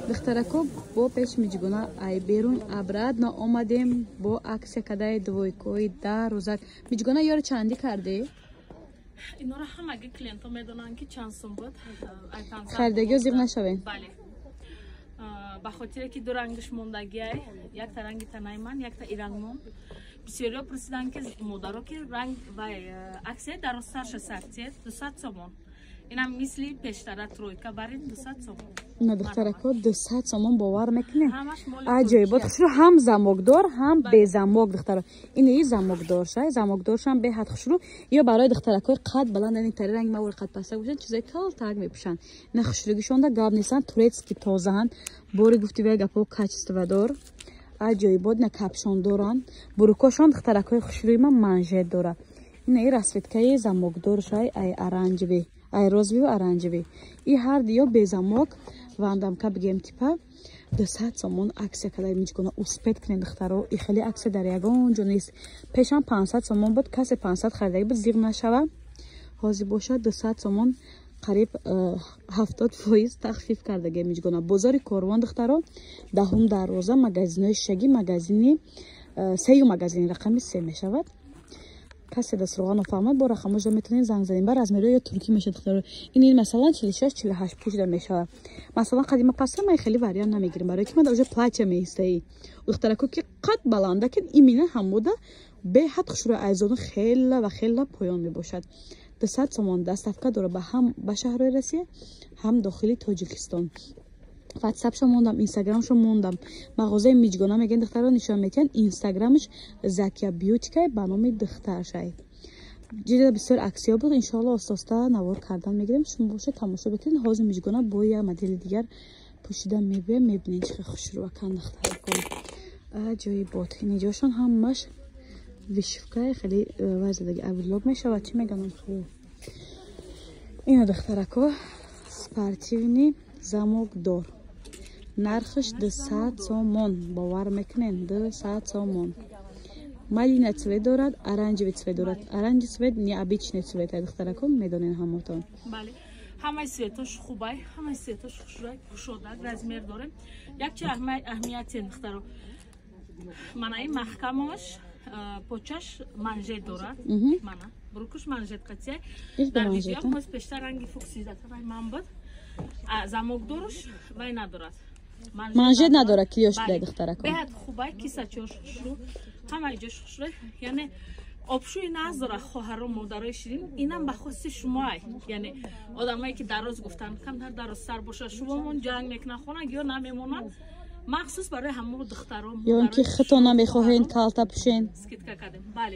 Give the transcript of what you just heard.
Духтарако, бо пеш Миҷгуна ай берун обратно омадем, бо акция кадаи двойкои 10 рӯзак. Миҷгуна, ёро чандӣ кардӣ? Инора ҳамаги клиентҳо медонанд, ки чанд сум буд. Харидагиё зиқ нашавем. Бале, ба хотире ки ду рангаш мондагиай, якта ранги танаи ман, якта ирангмон. Бисёриҳо пурсиданд, ки модаро, ки ранг вай акция дарозтар шаса, акция 200 сомон. Инам мисли пештара тройка барин 200 сомон. На, духтарако, 200 сомон, бовар мекунем, аҷоибот, хушрӯ, ҳам замокдор, ҳам безамок. Духтаро, ин и замокдорша, замокдоршам беҳад хушрӯ. Ё барои духтаракои қад баланд, ин тари ранги мавори қад паста бошанд, чизои калтак мепӯшанд. На, хушрӯгишонда гап нестанд, турецкий, тозаанд. Бори гуфти вай гапо, качестводор, аҷоибот. На, капюшон доранд бурукошон. Духтаракои хушрӯи ман, манжет дора. Ина и расцветкаи замокдоршай, ай оранжевый, ай розовый, оранжевый. И ҳар ё безамок вандамка бигем, типа 200 сомон акция кадай Миҷгона. Успеть кунед, духтаро, и хеле акция дар ягон ҷо нест. Пешам 500 сомон буд, касе 500 харидаги буд, зиқ нашава. Ҳозир бошад 200 сомон, қариб 70% тахфиф кардаги Миҷгона. Бозори Корвон, духтаро, даҳум дарвоза, магазинои шишагӣ, магазини сею, магазини рақами се мешавад. Касе даструға нофаҳмад, бо рақамошда метавонед занг занед. Ба размеро ё туркӣ мешавад, духтаро. Ин масалан 46, 48 пушида мешавад. Масалан, қадима паста ман хеле вариант намегирем, барои ки ман уже платья меистаи. Духтарако, ки қад баланда, ки имина ҳамуда беҳад хушрӯ, айзону хела ва хела поён мебошад. 200 сомон, доставка дора ба ҳам ба шаҳрҳои Россия, ҳам дохили Тоҷикистон. Ватсапшо мондам, инстаграмшо мондам. Мағозаи Миҷгона мегӯян, духтаро, нишон метиҳанд. Инстаграмаш Закия Бьютикай, ба номи духтаршай. Ҷида бисёр акция буд. Иншоалло, оста-оста навор кардан мегирем, шумо бошед, тамошо бикунед. Ҳозир Миҷгона бо як модели дигар пӯшида мебиям, мебинед, чӣ хушрӯакан, духтаракон, аҷоибот. Иниҷошон ҳамаш вышивкаи хеле вай задаги, оверлок мешавад, чӣ меганам. Хуб, ина, духтарако, спортивный замокдор, нархаш 200 сомон, бовар мекунед, 200 сомон. Малина цвет дорад, оранжевый цвет дорад. Оранжевый цвет необычный цвет, духтарако, медонед ҳамотон. Бале, ҳамаи цветош хубай, ҳамаи цветош хушрӯй, кушодак, размер дорем. Якчи аҳамияти, духтаро, мана ин маҳкамаш, почаш манжет дорад, мана брюкуш манжет қатия. Дар видео ҳоз пештар ранги фуксизатараи ман буд, замокдоруш вай надорад. Манжет надорад, клёш шуда, духтарако. Беҳад хубай, кисачош хушрӯ, ҳамаи ҷош хушрӯй, яъне обшӯи нағз дорад. Хоҳаро, модарои ширин, инам ба хости шумоай, яъне одамое ки дароз гуфтанд, камтар дарозтар бошад, шумомон ҷанг мекунанд, хонагиё намемонанд, махсус барои ҳамо духтаро. Ё ин ки хито намехоҳен калта пӯшен. Скидка кардем, бале.